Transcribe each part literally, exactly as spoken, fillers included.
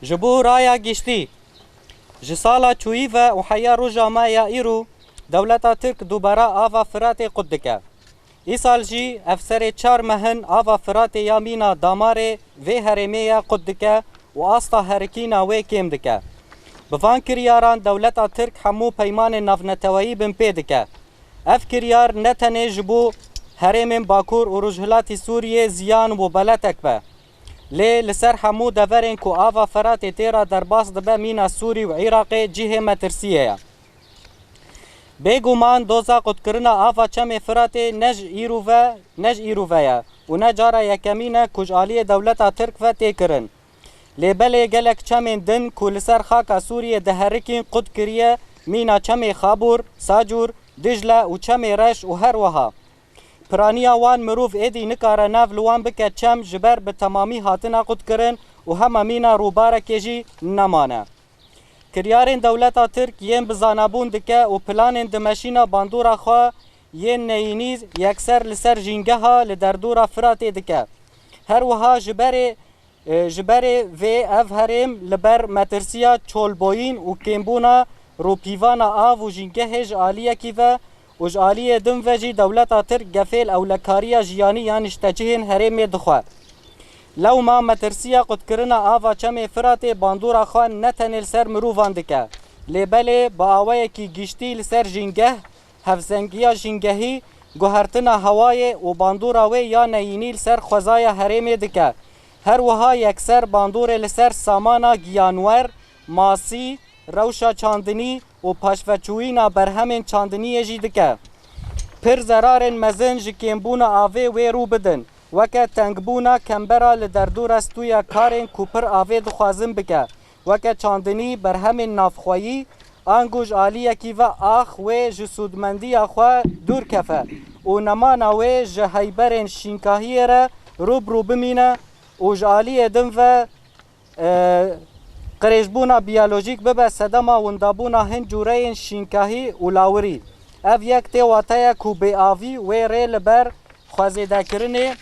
Ji bo raya giştî, ji sala çûyî ve û heya roja me ya îro, dewleta Tirk dubara ava Firatê qut dike. Îsal jî ev serê çar meh in ava Firatê ya mîna damarê vê herêmê ye qut dike û asta herikîna wê kêm dike. Bi van kiryaran dewleta Tirk hemû peymanên navneteweyî binpê dike. Ev kiryar ne tenê ji bo herêmên Bakur û Rojhilatî Sûriyê ziyan û beletek be, lê li ser hemû deverên ku ava Firatê tê re derbas dibe mîna Sûrî û Iraqê cihê metirsiyê ye. Bêguman doza qutkirina ava Çemê Firatê ne ji îro ve, ne ji îro ve ye û ne cara yekemîn e ku ji aliyê dewleta Tirk ve tê kirin. Lê belê gelek çemên din ku li ser xaka Sûriyê diherikîn qut kiriye, mîna çemê Xabûr, Sacûr, Dicle û çemê Reş û her wiha. Piraniya wan mirov êdî nikare nav li wan bike çem ji ber bi temamî hatina qutkirin û hema mîna rûbarekê jî nemane. Kiryarên dewleta Tirk yên bi zanabûn dike û planên dimeşîna bandora xwe yên neyînî yekser li ser jîngeha li derdora Firatê dike. Her wiha ji berê, e, ji berê vê ev herêm li ber metirsiya çolboyîn û kêmbûna rûpîvana av û jîngehê ji aliyekî ve û ji aliyê din ve jî dewleta Tirk gefê li ewlekariya jiyanî ya niştecihên herêmê dixwe. Lewma metirsiya qutkirina ava Çemê Firatê bandora xwe ne tenê li ser mirovan dike, lê belê bi awayekî giştî li ser jîngeh, hevsengiya jîngehî, guhertina hewayê û bandora wê ya neyînî li ser xwezaya herêmê dike. Her wiha yekser bandorê li ser samana giyanwer, masî, rewşa çandinî û paşveçûyîna berhemên çandiniyê jî dike. Pir zerarên mezin ji kêmbûna avê wê rû bidin, weke tengbûna kembera li derdora stûya karên ku pir avê dixwazin bike, weke çandinî, berhemên navxweyî, ango ji aliyekî ve ax wê ji sûdmendiya xwe dûr kefe û nemana wê ji heyberên şînkahiyê re rû bi rû bimîne û ji aliyê din ve e, qirêjbûna biyolojîk bibe sedema windabûna hin cûreyên şînkahî û lawirî. Ev yek tê wateya ku bêavî wê rê li ber xwezêdekirinê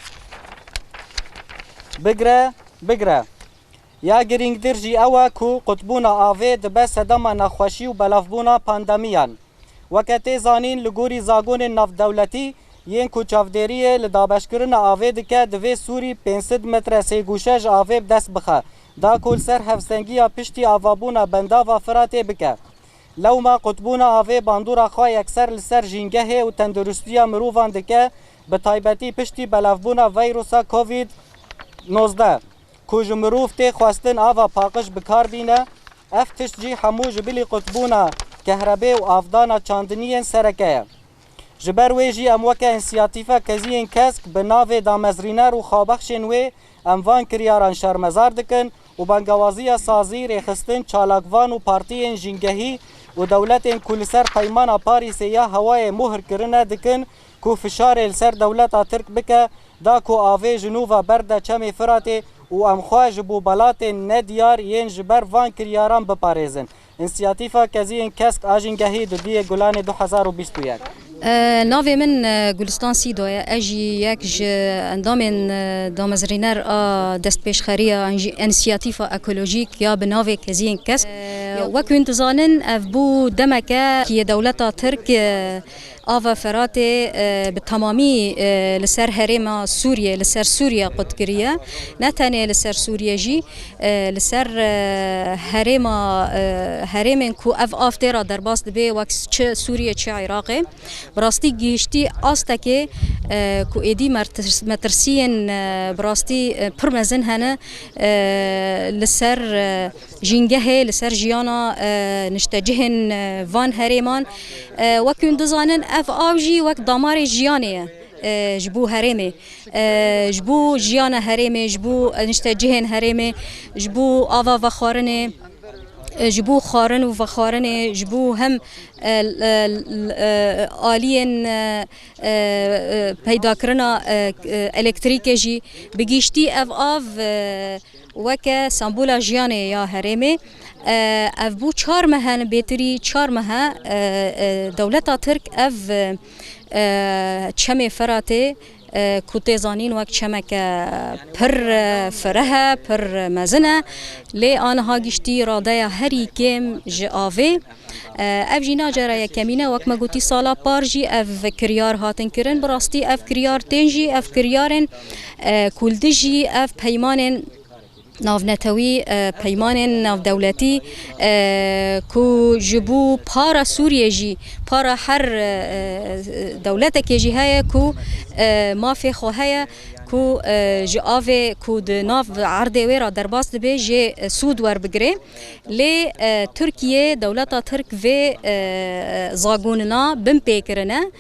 bigre, bigre. Ya girîngtir jî ew e ku qutbûna avê dibe sedema nexweşî û belavbûna pandemiyan. Weke tê zanîn, li gorî zagonên navdewletî yên ku çavdêriyê li dabeşkirina avê dike, divê Sûrî pênc sed metre sêgûşe ji avê bi dest bixe, da ku li ser hevsengiya piştî avabûna bendava Firatê bike. Lewma qutbûna avê bandora xwe yekser li ser jîngehê û tenduristiya mirovan dike, bi taybetî piştî belavbûna veyrusa Covid nozdeh, ku ji mirov tê xwestin ava paqij bi kar bîne, ev tişt jî hemû ji bilî qutbûna kehrebê û avdana çandiniyên sereke ye. Ji ber wê jî em weke însiyatîfa keziyên kesk bi navê damezrîner û xwebexşên wê em van kiryaran şermezar dikin û bangewaziya sazî, rêxistin, çalakvan û partiyên jîngehî û dewletên ku li ser Peymana Parîsê ya Hewayê mohr kirine dikin ku fişarê li ser dewleta Tirk bike, da ku avê ji nû ve berde Çemê Firatê û em xwe ji bo belatên nediyar yên ji ber van kiryaran biparêzin. Însiyatîfa Keziyên Kesk a Jîngehî, Dudiyê Gulanê du hezar û bîst û yek. E, navê min, e, Gulistan Sîdo ye. Ez jî yek ji endamên, e, damezrîner a destpêşxeriya Înjî-, Însiyatîfa Ekolojîk ya bi navê Keziyên Kesk. E, wek hûn dizanin, ev bû demeke ku yê dewleta Tirk, e, Ava Feratê, e, bi temamî, e, li ser herêma Sûriyê, li ser Sûriye qut kiriye. Ne tenê li ser Sûriye jî, e, li ser, e, herêma, e, herêmên ku ev av tê re derbas dibe, wek çi Sûriye, çi Iraqê. Bi rastî gihiştî astekê, e, ku êdî mertirs-, metirsiyên, e, bi rastî, e, pir mezin hene, e, li ser, e, jîngehê, li ser jiyana, e, niştecihên, e, van herêman. E, wek hûn dizanin, ev av jî wek damarê jiyanê ye, e, ji bo herêmê. E, ji bo jiyana herêmê, ji bo niştecihên herêmê, ji bo ava vexwarinê, e, ji bo xwarin û vexwarinê, ji bo hem, e, l-, l-, e, aliyên, e, e, e, peydakirina, e, e, elektrîkê jî. Bi giştî ev av, e, weke sembola jiyanê ya herêmê. E, ev bû çar meh e, bêtirî çar meh e, e, e, dewleta Tirk ev, e, e, Çemê Feratê, E, ku tê zanîn wek çemeke pir, e, fireh e, pir mezin e, lê aniha giştî radeya herî kêm ji avê. E, ev jî nacera yekemîn e, wek me gotî sala par jî ev kiryar hatin kirin. Bi rastî ev kiryar tên jî, ev kiryarên, e, ku li dijî ev peymanên navnetewî, e, peymanên navdewletî, e, ku ji bo para Sûriyê jî, para her, e, e, dewletekê jî heye ku, e, mafê xwe heye ku, e, ji avê ku di nav erdê wê re derbas dibe jê, e, sûd werbigire. Lê, e, Tirkiye, dewleta Tirk vê, e, zagonina binpê kirine.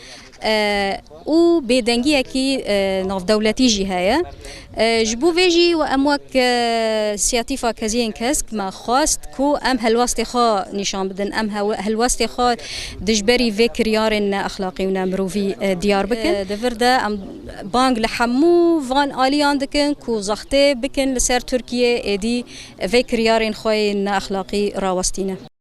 E, û bêdengiyekî, e, navdewletî jî heye. E, ji bo vê jî we em wek, e, Siyatîfa Keziyên Kesk me xwest ku em helwestê xwe nîşan bidin, em hew-, helwestê xwe dijberî vê kiryarên neexlaqî û nemirovî, e, diyar bikin. E, di vir de em bang li hemû van aliyan dikin ku zextê bikin li ser Tirkiye êdî vê kiryarên xwe yên neexlaqî rawestîne.